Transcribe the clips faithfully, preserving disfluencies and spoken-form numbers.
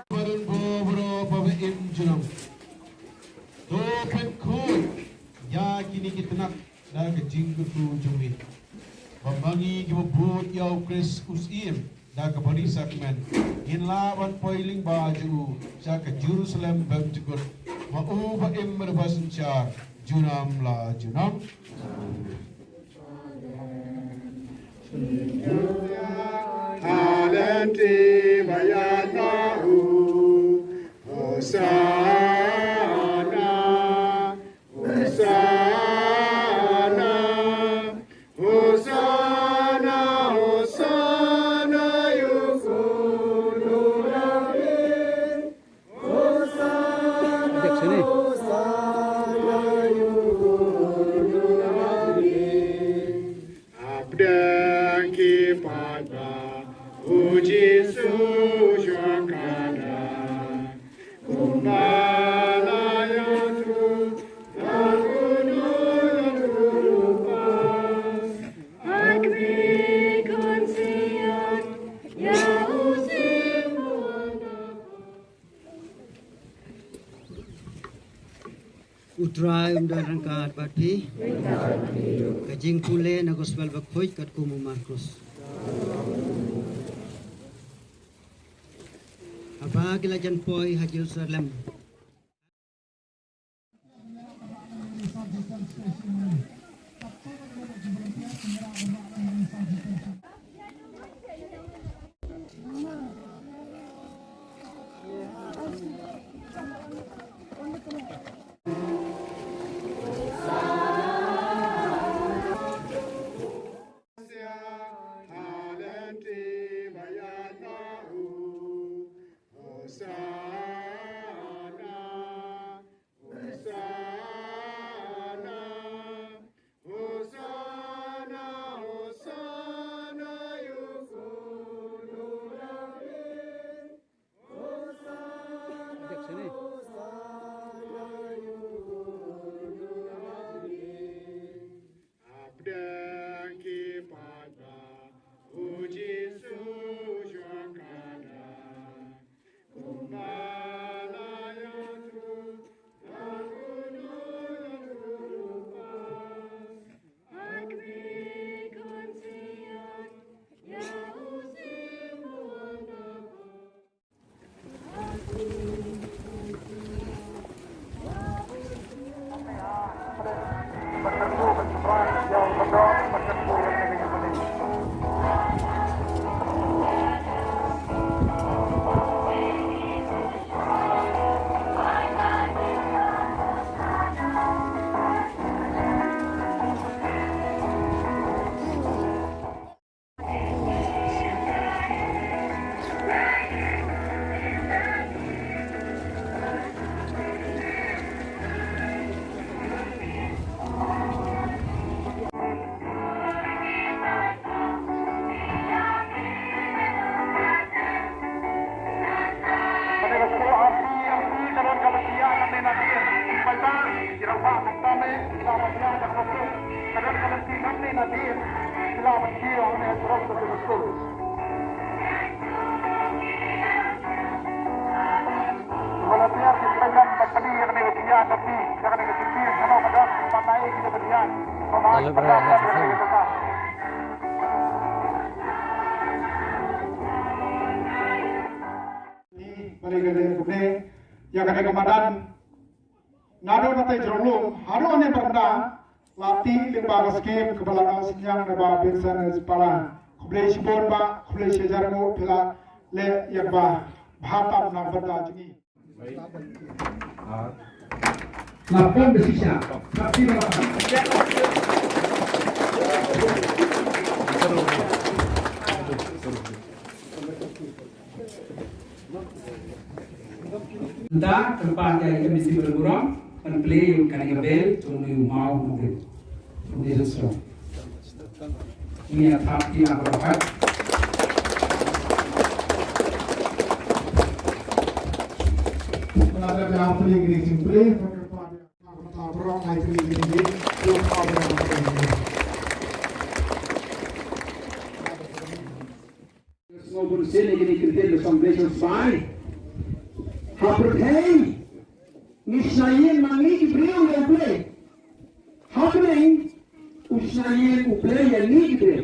Baron Bobro ba ba im junom. To pynkhuid ïa kine ki tnat da ka jingkyrkhu jong ngi. Ba ma ngi kiba bud ïa u Khrist u Syiem da ka bari sakramen, ngin lah ban poi lyngba jong u sha ka Jerusalem bymjukut. Ma u ba im bad ba synshar junom la junom. Talenti ba ïa na u. Hosanna, Hosanna, Hosanna, Hosanna, ïa u kordor David. Hosanna, Hosanna, ïa u kordor David. Hapdeng Ki paidbah, u Jisu u shong kyrdan. Kumba la ïathuh da u Noah, la ïathuh lypa. Agri kon sian ïa u symbol. U Trai un don ryngkat bad phi. Ka jingpule na Gospel Bakhuid katkum u Markus. Haba ki la jan poi ha Jerusalem. Hosanna, Hosanna, Hosanna, ïa u Khun u David. Hosanna, Hosanna, ïa u Khun u David. Hapdeng ki paidbah, u Jisu u shong kyrdan. Kumba la ïathuh da u Noah, la ïathuh lypa. Agri kon sian ïa u symbol na Bad ïa kane kumne, ïa kane ka madan, naduh na tei jrong lum haduh ne baranda, la tih lyngba ka skim kaba la ong synñiang na Bah Vincent Pala. Khublei shibun Bah, khublei shihajar nguh phi la leh ïa kaba bha tam na ka bynta jong ngi. La pom da shisha. Nda, kyrpad ïa ka M D C ba la burom, ban plie ïa kane ka bel jong u maw u bel. U bel jong u. Ngi ïa thap ïa ka bel. Ngi ïa thap ïa ka bel. Sngewbha sien ïa kine ki ktien ba sngewbha sien. Ha pyrthei ngi shna ïing ma ngi ki briew ïa U Blei. Ha pyrthei u shna ïing U Blei ïa ngi ki briew.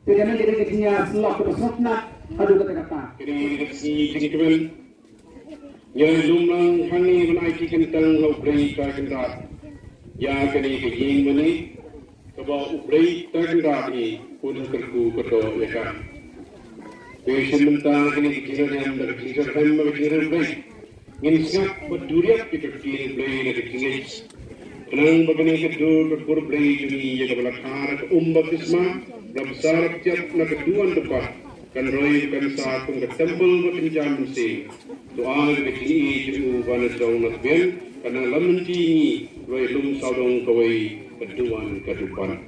Te kane ka dei ka jingïasyllok kaba sngewtynnat haduh katta katta. Kane ka sngi jingkmen. Ngi la lum lang hangne ban ai ki kyntang ha U Blei Trai Kynrad ïa kane ka ïing mane, kaba U Blei Trai Kynrad ngi un kyrkhu kyrdoh ïa ka. Te shen mynta kane ka jingïalam da ka jingïalam da ka jingïalam Blei, ngin sngap bad duriap ïa ka ktien Blei da ka jingïalam. Khnang ba kane ka dur ka kur Blei jong ngi ïa kaba la kha da ka um baptisma, la bsa la tiap na ka duwan dukbat, kan roi kan sa kum ka templ ba kynja mynsiem. To ai ka jingïeit jong u ba na jrong na tbian, kan nang lam lynti ngi roi lum sawdong kawei ka duwan ka dukbat.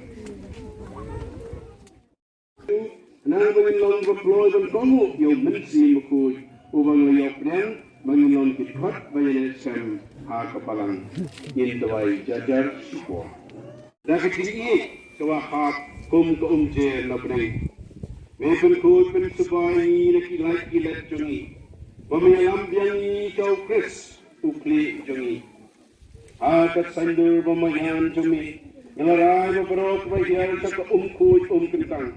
Nang ba ngin long ba kloi ban kohnguh ïa u Mynsiem Bakhuid, uba ngi la ïoh pdiang ba ngin long ki dkhot ba ïaineh sem ha ka balang. Ngin duwai jar jar shipor. Da ka jingïeit kaba hap kum ka umjer na bneng, me pynkhuid pynsuba ïa ngi na ki lait ki let jong ngi, ba me ïalam biang ïa ngi sha u Khrist u khlieh jong ngi. Ha ka saiñdur ba maïan jong me, nga la rai ba baroh kiba hiar sha ka um khuid um kyntang,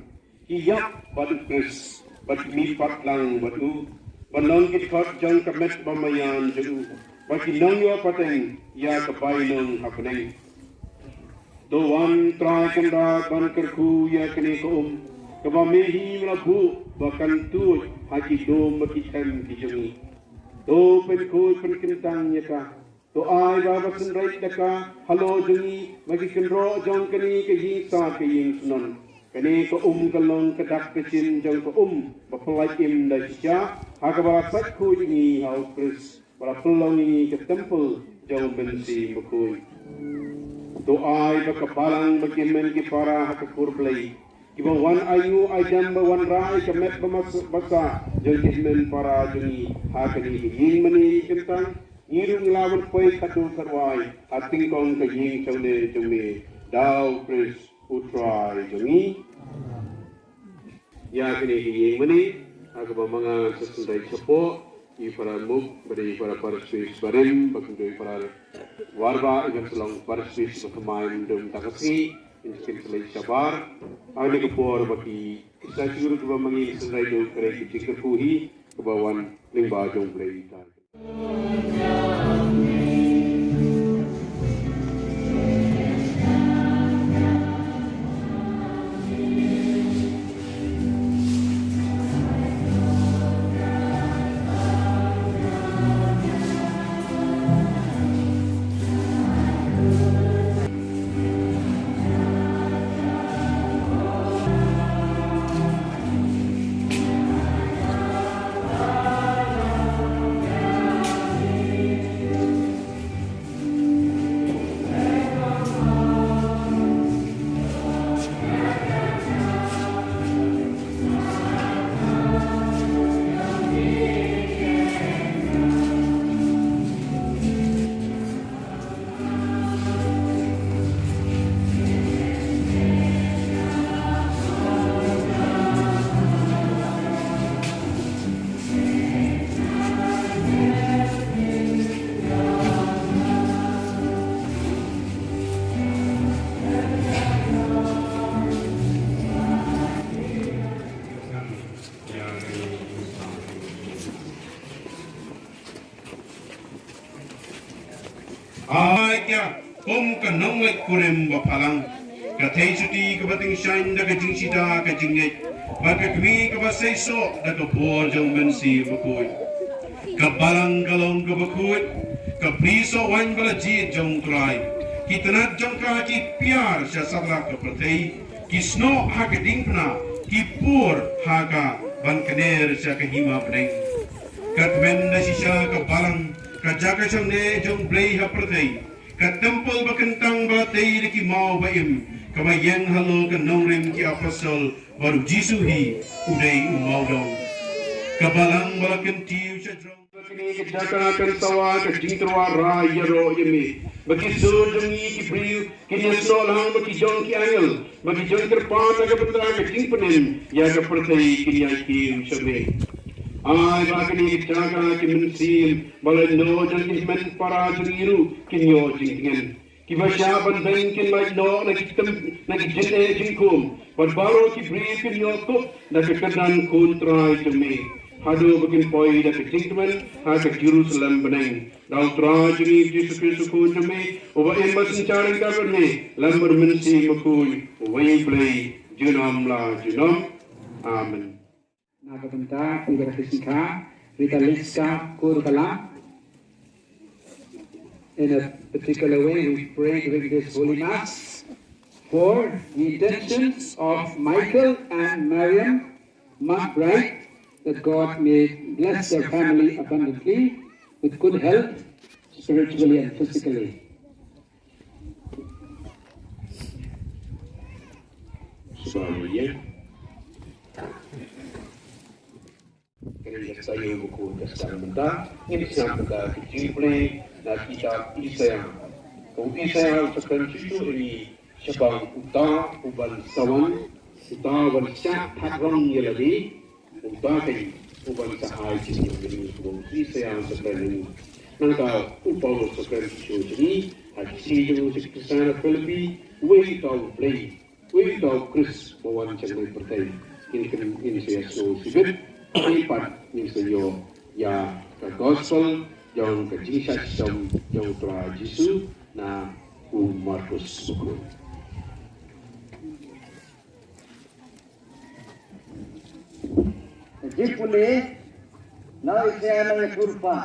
ki ïap bad u Khrist, bad ki mihpat lang bad u, ban long ki dkhot jong ka met ba maïan jong u, bad ki nongïoh pateng ïa ka bainong ha bneng. To wan Trai Kynrad ban kyrkhu ïa kane ka um, kaba me hi me la buh ba kan tuid ha ki lum bad ki them ki jong ngi. To pynkhuid pynkyntang ïa ka. To ai ba, ba synreit da ka halor jong ngi ba ki kynroh jong kane ka ïing sad ka ïing shnong. Kane ka um kan long ka dak ka jin jong ka um ba pynlait im da shisha, ha kaba la sait khuid ïa ngi ha u Khrist, ba la pynlong ïa ngi ka templ jong u Mynsiem Bakhuid. To ai ba ka balang bad ki hynmen ki para ha ka kur Blei, kiba wan ainguh aidem ba wanrah ïa ka met ba mas-, basa jong ki hynmen para jong ngi ha kane ka ïing mane ïing kyntang, ngi ruh ngi lah ban poi khatduh khatwai ha tyngkong ka ïing shongneh jong me, da u Khrist u Trai jong ngi. Ïa kane ka ïing mane, ha kaba ma nga sa synreit shapoh, i para muk, bad i para parsui barim, bad i para warbah, i kan sa long parsui ba thymmai mynta ka sngi, in sa kin sa leit shabar, ha kane ka por ba ki, sa shuh ruh kaba ma ngi synreit ïa u kren ki jingkyrkhu hi, kaba wan lyngba jong u Blei Trai. Ai ka kum ka nongleit kurim ba phalang, ka theisotti kaba tyngshaiñ da ka jingshita ka jingngeit, bad ka kmie kaba seisoh da ka bor jong u Mynsiem Bakhuid. Ka balang ka long kaba khuid, ka bri soh waiñ ba la jied jong u Trai. Ki tnat jong ka ki piar sha satlak ka pyrthei, ki snoh ha ka diengphna, ki pur ha ka ban kner sha ka hima bneng. Ka tymmen da shisha ka balang, ka jaka shongneh jong u Blei ha pyrthei, ka templ ba kyntang ba la tei da ki maw ba im, kaba ïeng halor ka nongrim ki apostol, bad u Jisu hi u dei u mawdong. Ka balang ba la kyntiew sha jrong. Kane ka jaka kan sawa ka jingtyrwa rai ïaroh ïa me, ba ki sur jong ngi ki briew kin ïasnoh lang bad ki jong ki angel, bad ki jong kyrpad na ka bynta ka jingpynim ïa ka pyrthei kin ïaid kiew sha me. Ai ba kane ka jaka ki mynsiem ba la ïoh jong ki hynmen para jong ngi ruh kin ïoh jingtngen. Kiba shah ban beiñ kin lait noh na ki tem, na ki jingeh jingkhum, bad baroh ki briew kin ïoh kup na ka kyrdan Khun Trai jong me, haduh ba kin poi da ka jingkmen ha ka Jerusalem bneng. Da u Trai jong ngi Jisu Khrist u Khun jong me, uba im bad synshar ryngkat bad me lem bad u Mynsiem Bakhuid, uwei u Blei, junom la junom. Amen. Na ka bynta u David Singha, Rita Liska Kurkala. In a particular way, we pray during this Holy Mass for the intentions of Michael and Mariam McBride, that God may bless their family abundantly with good health, spiritually and physically. Shuwa ba ïa. Kane ka sa ïoh ba ka sa mynta ngin sa mynta ka jingpule na kitab Isaïah. Ka Isaïah u sa kren shuh shuh ïa ngi shaphang uta uban sa wan, uta uban sa thad rong ïa lade, uta ka uban sa ai jingïarap ïa ngi. Ka Isaïah u sa kren ïa ngi. Nangta u Paulus u sa kren shuh shuh ïa ngi ha ka shithi jong u sha ki Khristan ha Philippi, uei uta u Blei, uei uta u Khrist ba wan sha kane ka pyrthei. Ngin kren, ngin sa ïasngew shibit, dei pat ngin sa ïoh ïa ka gospel jong ka jingshah shitom jong u Trai Jisu na u Markus Bakhuid. Ka jingpule na u Isaïah nongïathuhlypa.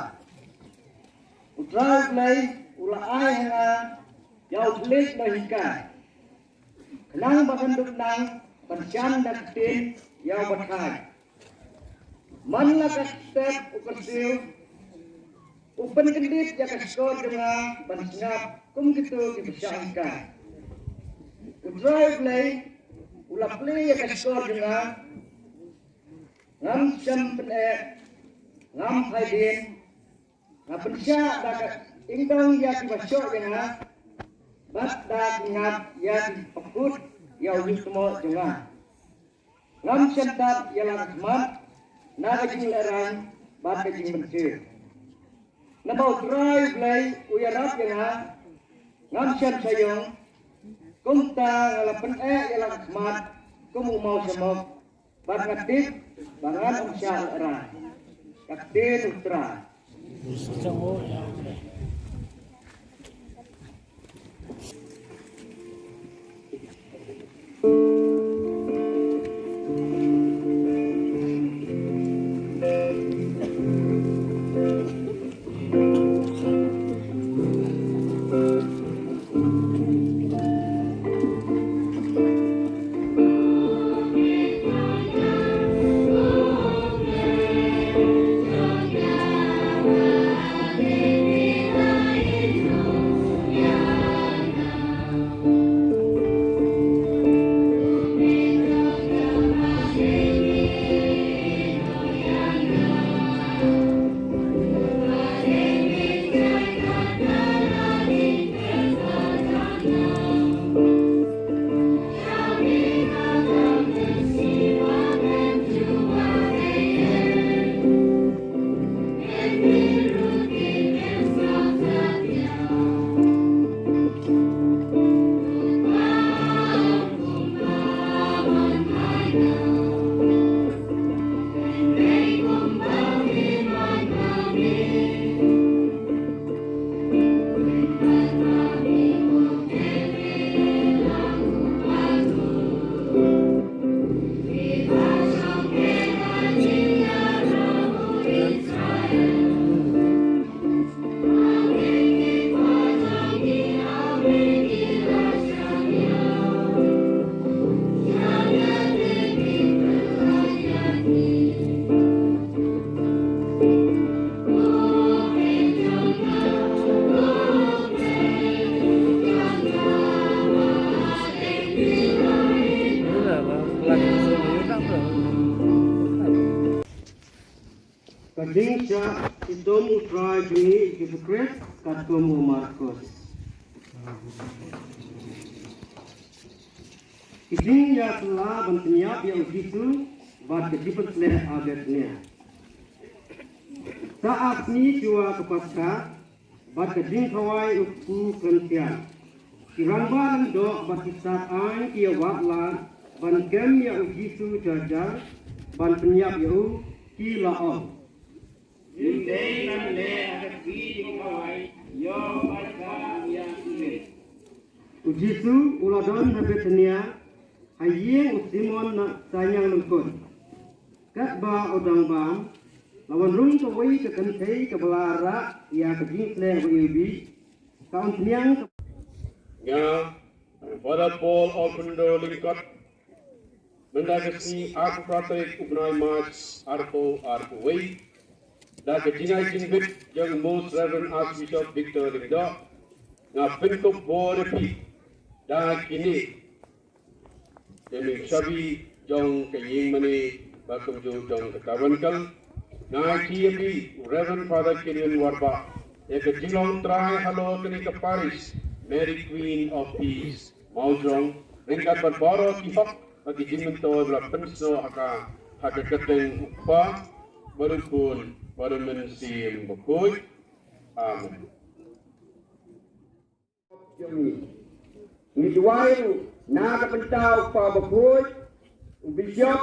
U Trai U Blei u la ai ha nga ïa u khlieh nonghikai, khnang ba ngan dup nang ban jan da ka ktien ïa u batai. Man la ka step u kyrsiew u pynkyndit ïa ka shkor jong nga ban sngap kum kito kiba shah hikai. U Trai U Blei u la plie ïa ka shkor jong nga. Ngam shym pyneh, ngam phai dien, nga pynshah da ka ingdong ïa kiba shoh ïa nga, bad da ki ngap ïa kiba kut ïa u jingthmu jong nga. Ngam shym tad ïa la ka khmat na ka jinglehrain bad ka jingmyntoi. Namar U Trai U Blei u ïarap ïa nga, ngam shym shah ïong. Kumta nga la pyneh ïa la ka khmat kum u maw shamok, bad nga tip ba ngan ym shah lehrain. Ka ktien U Trai. Ka jingshah shitom U Trai jong ngi Jisu Khrist katkum u Markus. Ki jingïasylla ban pynïap ïa U Jisu bad ka jingpynsleh ha Bethania. Sa ar sngi shuwa ka Paskha, bad ka jingkhawai u kpu kren sian, ki rangbah lyngdoh bad ki stad aiñ ki ïawad lad ban kem ïa U Jisu jar jar ban pynïap ïa u, ki la ong, ngim dei ban leh ha ka sngi jingkhawai ïa u Paskha ïa ki. U Jisu u la don ha Bethania, ha ïing u Simon na Sainiang Lyngkut. Katba u dang bam, la wan rung kawei ka kynthei kaba la rah ïa ka jingsleh ba iwbih, ka wan pynïang ka. Nga, Father Paul Alpendo Lyngkot, mynta ka sngi arphew phra tarik u bnai March arphew arphew wei, da ka jingai jingbit jong u Most Reverend Archbishop Victor Lyngdoh, nga pynkup bor ïa phi da kine. Te mynta shabi jong ka ïing mane ba kumjuh jong ka Tabernacle. Nga ai ïa u Reverend Father Gideon Warbah ïa ka jinglong trai halor kane ka parish, Mary Queen of Peace, Mawjong, ryngkat bad baroh ki hok bad ki jingmyntoi ba la pynsnoh ha ka, ha ka kyrteng u Kpa bad u Khun bad u Mynsiem Bakhuid. Amen. Ngi duwai ruh na ka bynta u Kpa Bakhuid, u Bishop,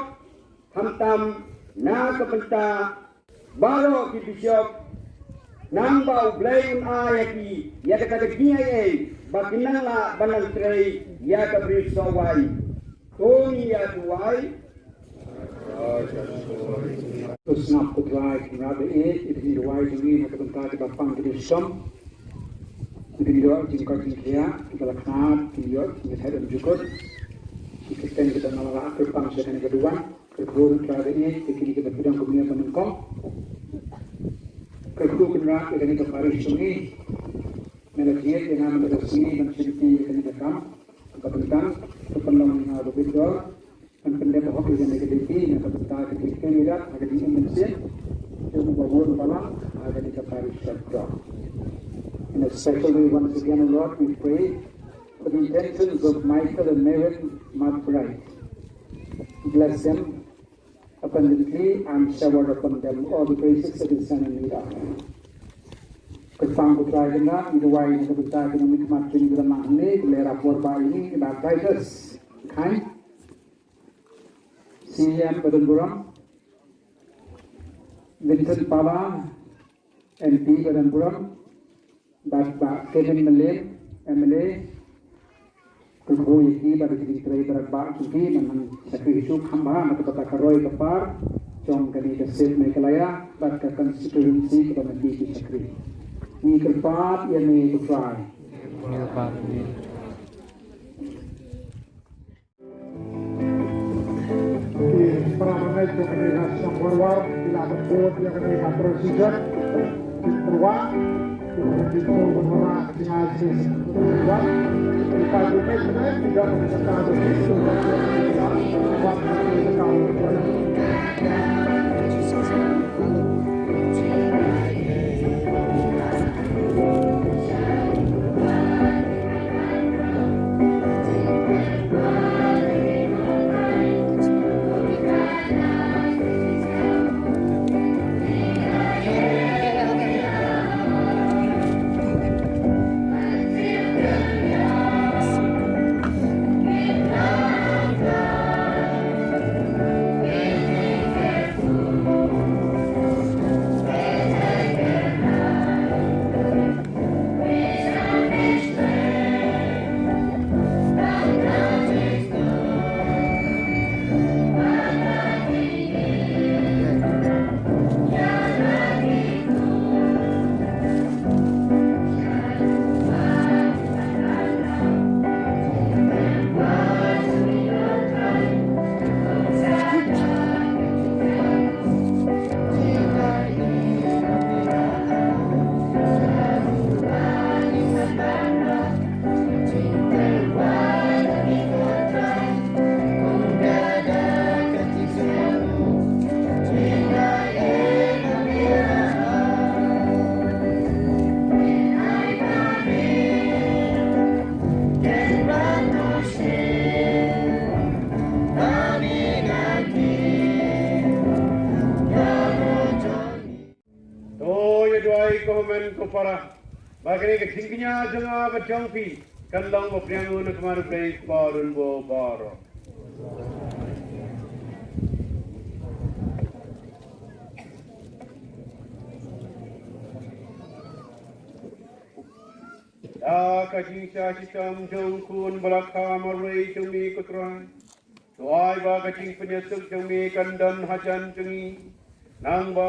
khamtam na ka bynta baroh ki Bishop, nangba U Blei un ai ïa ki ïa kata ka jingaiei ba kin nang lah ban nang trei ïa ka briew sohwaiñ. To ngin ïa duwai. To sngap, ko Trai Kynrad ba ïeit, ïa ka jingduwai jong ngi na ka bynta kiba pang ki dei shitom, ki dei ïoh jingkoit jingkhiah, kiba la khnad ki ïoh jingkyrkhu jukut, ki kyrteng kiba nga la kyrpang sha kane ka duwan. Kyrkhu Trai ba ïeit ïa kine kiba pdiang kumne ba nyngkong. Kyrkhu Kynrad ïa kane ka parish jong ngi. Me la jied ïa nga mynta ka sngi ban shim ïa kane ka kam. Ka bynta ka pynlong ïa nga ba biang dor ban pyndep hok ïa kane ka duty na ka bynta ka jingkyrkhu ïa ka jingim mynsiem jong u babun balang ha kane ka parish. In a special way, once again, O Lord, we pray for the intentions of Michael and Maren McBride. Bless them abundantly and shower upon them all the graces that they stand in need of. Kyrpang, ko Trai Kynrad, ngi duwai na ka bynta ki nongmihkhmat jong ngi kiba nang hangne, ki leh rapor ba ïa ngi, Bah Titus Chyne, C E M ba don burom, Vincent Pala, M P ba don burom, bad Bah Kevin Mylliem, M L A. Kyrkhu ïa ki bad ïa ki jingtrei bad ba jong ki, ban nang shakri shuh kham bha na ka bynta ka roi ka par jong kane ka state Meghalaya bad ka constituency kaba ma ki ki shakri. Ngi kyrpad ïa me, ko Trai. Ki para bangeit jong kane ka shnong Hynñiewtrep ki la pynkut ïa kane ka procession. Ki tyrwa ki la pynkut ban wanrah ka jingaiei. Ki tyrwa ki la pynkut ban wanrah ka jingaiei. To ïa duwai ko hynmen ko para ba kane ka jingkñia jong nga bad jong phi kan long ba pdiang na ka mar U Blei Kpa Rinbor baroh. Da ka jingshah shitom jong u Khun ba la kha marwei jong me, ko Trai, to ai ba ka jingpynïasuk jong me kan don hajan jong ngi. Nangba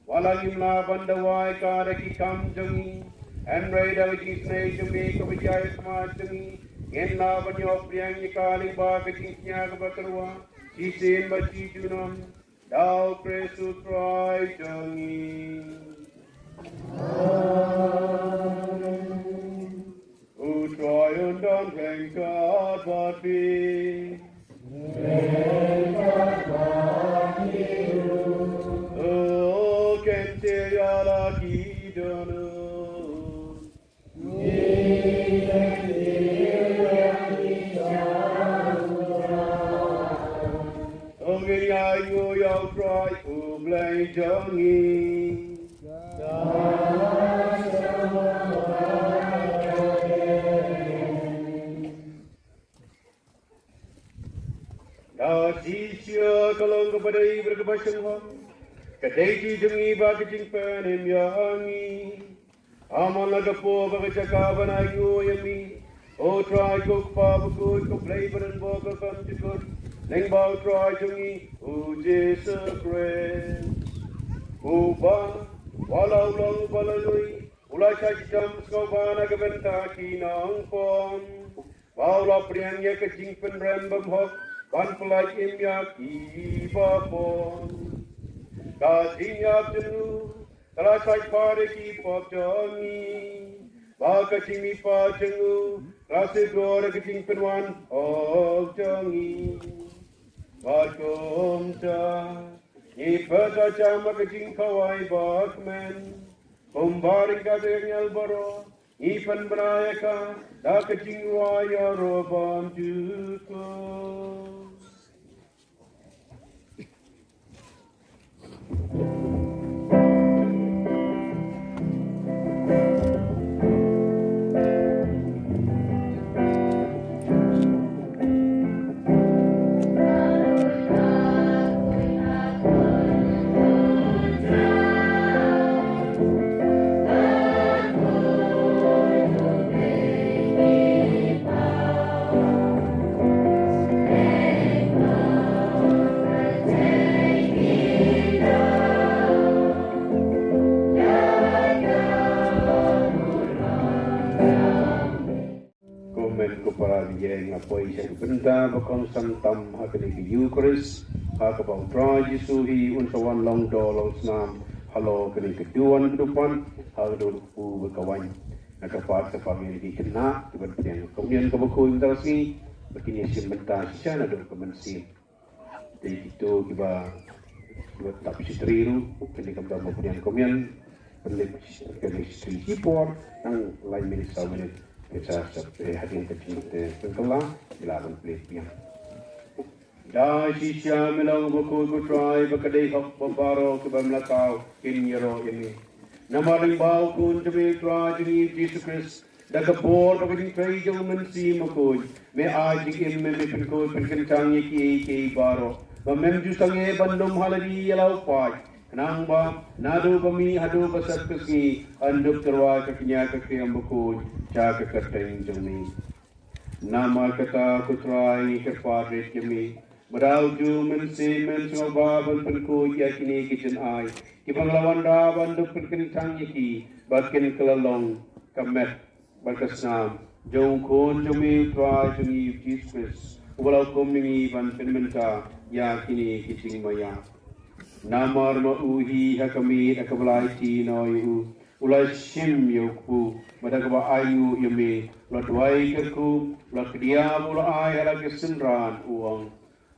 wat la ngim lah ban duwai ka da ki kam jong ngi, hynrei da ka jingisynei jong me kaba jia ha khmat jong ngi, ngin lah ban ïoh pdiang ïa ka lyngba ka jingkñia kaba tyrwa shisien bad shi junom. Da U Khrist U Trai jong ngi. U Trai un don ryngkat bad phi. Ngin ïa ïoh ïa U Trai U Blei jong ngi. Da shisha ka long kaba dei bad kaba sngewhok, ka dei jong ngi bad ka jingpynim ïa ngi. Namar la ka por bad ka jaka ban ai nguh ïa me, O Trai ko Kpa bakhuid, ko Blei badonbor kaba bymjukut, lyngba U Trai jong ngi U Jisu Khrist. Uba, wat la u long uba la lui, u la shah shitom sngewbha na ka bynta ki nongpop, ba u la pdiang ïa ka jingpynrem bymhok ban pyllait im ïa kiba pop. Ka jingïap jong u ka la shait phar ïa ki pop jong ngi, bad ka jingmihpat jong u ka la sngewdor ïa ka jingpynwan hok jong ngi. Bad kumta ngi pyrta jam ha ka jingkhawai bakmen, kumba ryngkat ki angel baroh ngi pynbna ïa ka da ka jingrwai ïaroh bymjukut. Kumne ko para ïing, nga poi sha ka bynta ba kongsan tam ha kane ka Eucharist, ha kaba U Trai Jisu hi un sa wan long doh long snam halor kane ka duwan ka dewpan, ha ka dur ka kpu bad ka waiñ. Na ka pat ka pang ïa ki khynnah kiban pdiang ka Komunion kaba khuid mynta ka sngi, ba kin ïa shim bynta shisha naduh ka mynsiem. Te kito kiba, kiba tap shatri ruh, kine kam dang ba pdiang Komunion, pynlip kane shatri shipor, tang lai minit saw minit, kita sa, eh, hadien ka jingmut, eh, pynkylla, ki lah ban plie biang. Da shisha me long bakhuid ko Trai, ba ka dei hok ba baroh kiba me la thaw kin ïaroh ïa me. Namar lyngba U Khun jong me U Trai jong ngi Jisu Khrist, da ka bor bad ka jingtrei jong U Mynsiem Bakhuid, me ai jingim, me, me pynkhuid pynkyntang ïa kiei kiei baroh. Ba mem ju sangeh ban nym ha lade ïa la u paid, khnang ba naduh ba mih haduh ba sep ka sngi, yn dup tyrwa ka kñia ka kñiang bakhuid sha ka kyrteng jong me. Namar kata ko Trai ngi kyrpad rit ïa me, ba da U Mynsiem Men sngewbha ban pynkhuid ïa kine ki jingai, kiba nga la wanrah ban dup pynkyntang ïa ki, ba kin kylla long ka met bad ka snam jong U Khun jong me U Trai jong ngi U Jisu Khrist, uba la hukum ïa ngi ban pynmynta ïa kine ki jingmaïa. Namar ma u hi ha ka miet ha kaba la aiti noh ïa u, u la shim ïa u kpu, bad da kaba ainguh ïa me, u la duwai kyrkhu, u la kdiah bad u la ai ha la ki synran, u ong: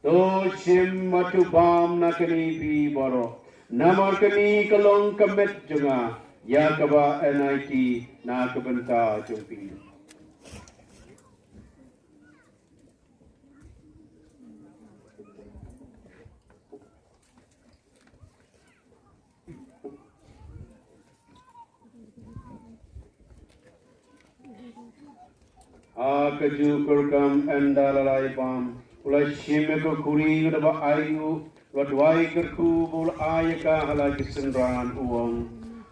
To shim bad to bam na kane phi baroh, namar kane ka long ka met jong nga, ïa kaba yn aiti na ka bynta jong phi. Ha kajuh ka rukom, ynda la ïa bam, u la shim ïa ka khuri, da kaba ainguh, u la duwai kyrkhu bad u la ai ïa ka ha la ki synran, u ong: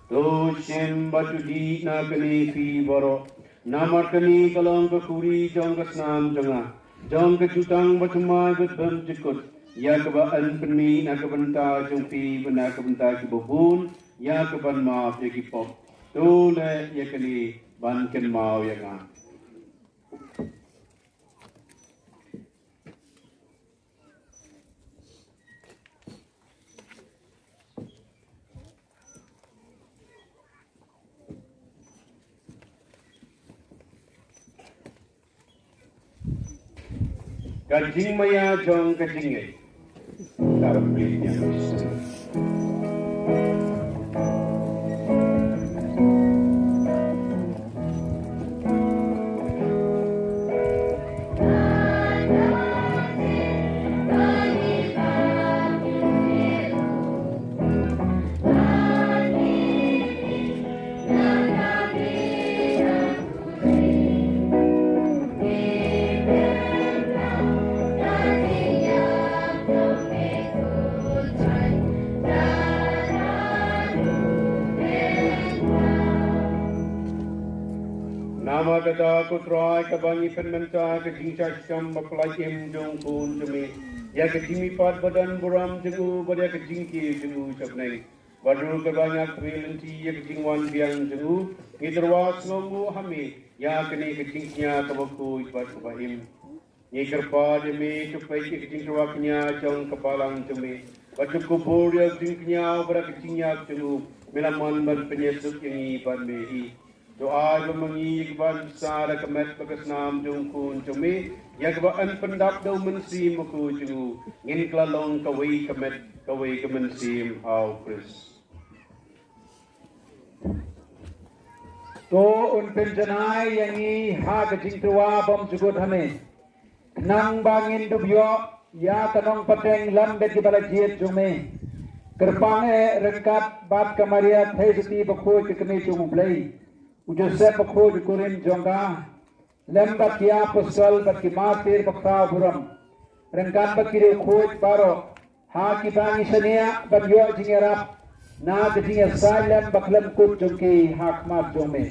To shim bad to dih na kane phi baroh, namar kane ka long ka khuri jong ka snam jong nga, jong ka jutang bathymmai bad bymjukut, ïa kaba yn pynmih na ka bynta jong phi bad na ka bynta kiba bun, ïa kaban map ïa ki pop. To leh ïa kane ban kynmaw ïa nga. Ka jingmaïa jong ka jingngeit. Ka rukom ïa ka jingngeit. Ko Trai, kaba ngi pynmynta ka jingshah shitom ba pynlait im jong u Khun jong me, ïa ka jingmihpat ba don burom jong u bad ïa ka jingkiew jong u sha bneng. Bad ruh kaba ngi ïa ka lynti ïa ka jingwan biang jong u, ngi tyrwa sngewbha ha me ïa kane ka jingkñia kaba khuid bad kaba im. Ngi kyrpad ïa me to peit ïa ka jingtyrwa kñia jong ka balang jong me, bad to kubur ïa ka jingkñia bad ka jingïap jong u. Me la mon ban pynïasuk ïa ngi bad me hi. To ai ba ma ngi ïa ki ban sa da ka met bad ka snam jong u Khun jong me, ïa kaba yn pyndap da u Mynsiem Bakhuid jong u, ngin kylla long kawei ka met kawei ka mynsiem ha u Khrist. To un pynjanai ïa ngi ha ka jingtyrwa bymjukut ha me, khnang ba ngin dup ïoh ïa ka nongpateng lem bad kiba la jied jong me. Kyrpang eh ryngkat bad ka Maria Theisotti bakhuid ka kmie jong U Blei, u Joseph bakhuid u kurim jong ka, lem bad ki apostol bad ki martir bakhraw burom, ryngkat bad ki riewkhuid baroh, ha kiba ngi shaniah ban ïoh jingïarap na ka jingïasaid lem bakhlem kut jong ki ha khmat jong me.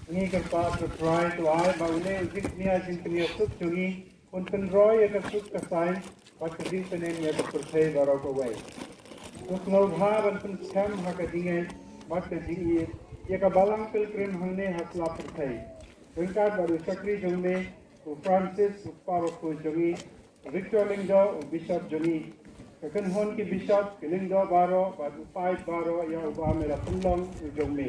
Ngi kyrpad, ko Trai, to ai ba une u jingkñia jingpynïasuk jong ngi un pynroi ïa ka suk ka saiñ bad ka jingpynim ïa ka pyrthei baroh kawei. To sngewbha ban pynskhem ha ka jingngeit bad ka jingïeit ïa ka balang pilgrim hangne ha sla pyrthei, ryngkat bad u shakri jong me u Francis, u kpa bakhuid jong ngi, Victor Lyngdoh, u Bishop jong ngi, ka kynhun ki Bishop, ki Lyngdoh baroh bad u paid baroh ïa uba me la pynlong u jong me.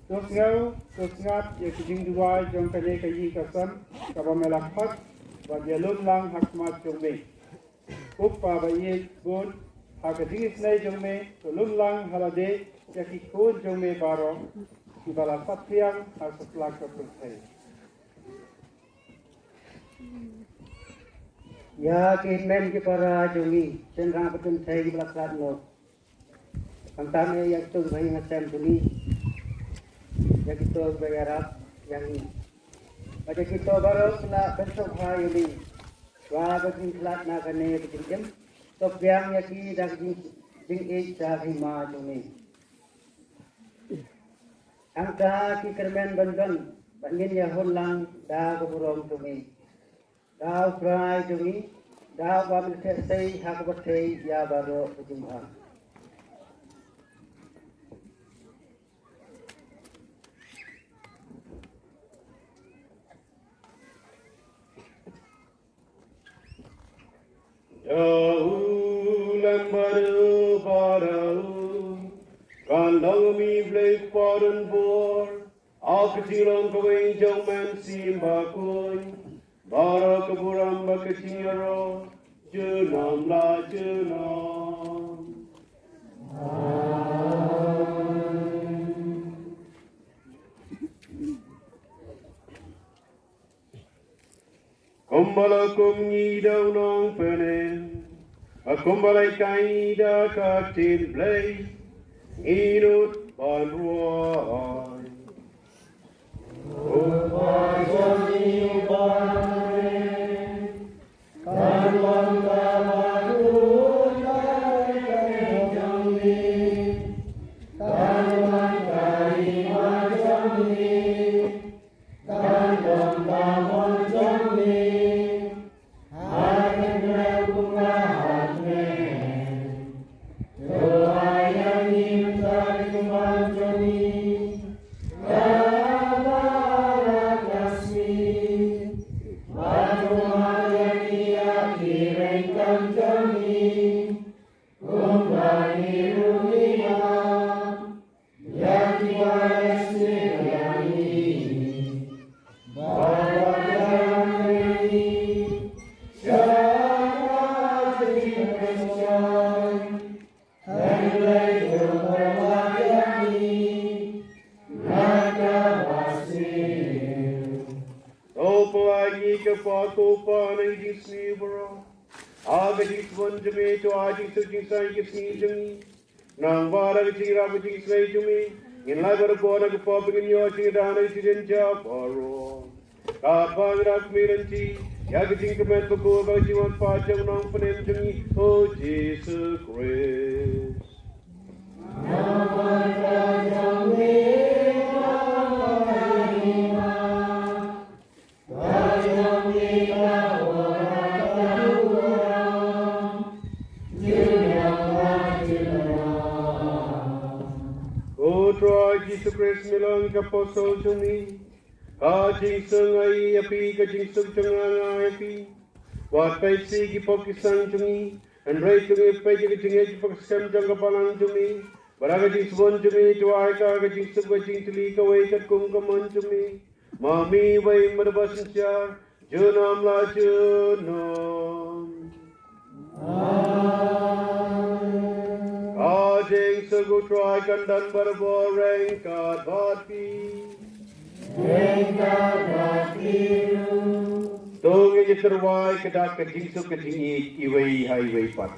To sngew, to sngap ïa ki jingduwai jong kane ka ïing ka sem kaba me la khot bad ïalum lang ha khmat jong me. Ko Kpa ba ïeit bun, ha ka jingisynei jong me to lum lang ha lade ïa ki khun jong me baroh kiba la saphriang ha satlak ka pyrthei. Ïa ki hynmen ki para jong ngi, shynrang ba kynthei kiba la khlad noh. Khamtam eh ïa kito kiba ïeng ha sem jong ngi, ïa kito kiba ïarap ïa ngi, bad ïa kito baroh kiba la pynsngewbha ïa ngi. Ba ka jingkhlad na kane ka jingim, to pdiang ïa ki da ka jing, jingïeit da ka hima jong ngi. Hangta ki kyrmen ban don, ba ngin ïa hun lang da ka burom jong ngi. Da U Trai jong ngi, da uba me la theh sei ha ka pyrthei ïa baroh ka jingbha. Ïa u lem bad u baroh, kan long mi Blei kpa don bor, ha ka jinglong kawei jong u Mynsiem Bakhuid, baroh ka burom bad ka jingïaroh, junom la junom. Amen. Kumba la kum ngi da u nongpynim, bad kumba la hikai da ka ktien Blei, ngin nud ban rwai. Ko Kpa jong ngi uba ha bneng, kan long ka bynta jong me, kan long ka hima jong me, kan long ka mon jong me ha kane ka pyrthei kumba ha bneng. To ai ïa ngi mynta ka jingman jong ngi kaba ar ka sngi, bad to map ïa ngi ïa ki ryngkat jong ngi, kumba ngi ruh ngi map ïa kiba la sniew ïa ngi. Bad wat ïalam ïa ngi sha ka jingpynshoi, hynrei to phai ïa ngi na kaba sniew. To pynlait ïa ngi ko Kpa, ko Kpa na ka jingsniew baroh. Ha ka jingsbun jong me to ai jingsuk jingsaiñ ka sngi jong ngi. Nangta da ka jingïarap ka jingisynei jong me, ngin lait bad ka bor na ka pop, ba ngin ïoh jingïada na ka jingjynjar baroh. Katba ngi dap kmie lynti ïa ka jingkyrmen bakhuid bad ka jingwan pat jong u Nongpynim jong ngi, U Jisu Khrist. Long ka apostol jong me. Ka jingsuk nga ïa phi, ka jingsuk jong nga nga ïa phi. Wat peit sha ki pop ki sang jong ngi, hynrei to ngi peit ïa ka jingngeit jong ka balang jong me. Bad ha ka jingsbun jong me to ai ka, ka jingsuk bad jingtylli kawei katkum ka mon jong me. Ma me wei mada ba synshar, junom la junom. Ka jingsuk U Trai kan don barabor ryngkat bad phi. Ryngkat bad phi ruh. To ngin ïa tyrwa ïa ka dak ka jingsuk ka jingïeit iwei ha iwei pat.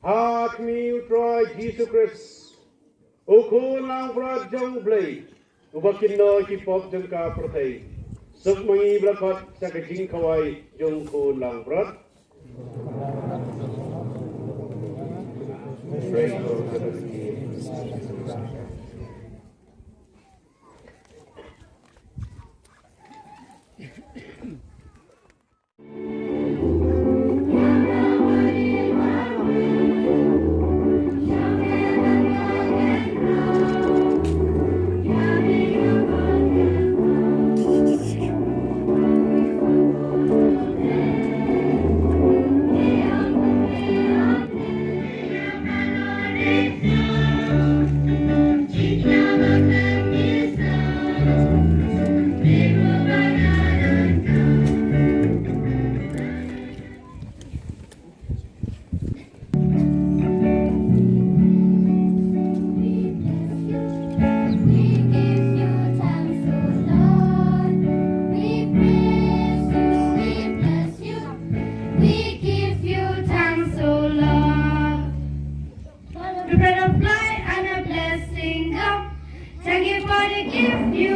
Ha khmih U Trai Jisu Khrist, U Khun langbrot jong U Blei, uba kynnoh ïa ki pop jong ka pyrthei. Suk ma ngi baroh sha ka jingkhawai jong U Khun langbrot. We bless you. We give you thanks, O Lord. We praise you. We bless you. We give you thanks, O Lord. For the bread of life and a blessing, God. Thank you for the gift you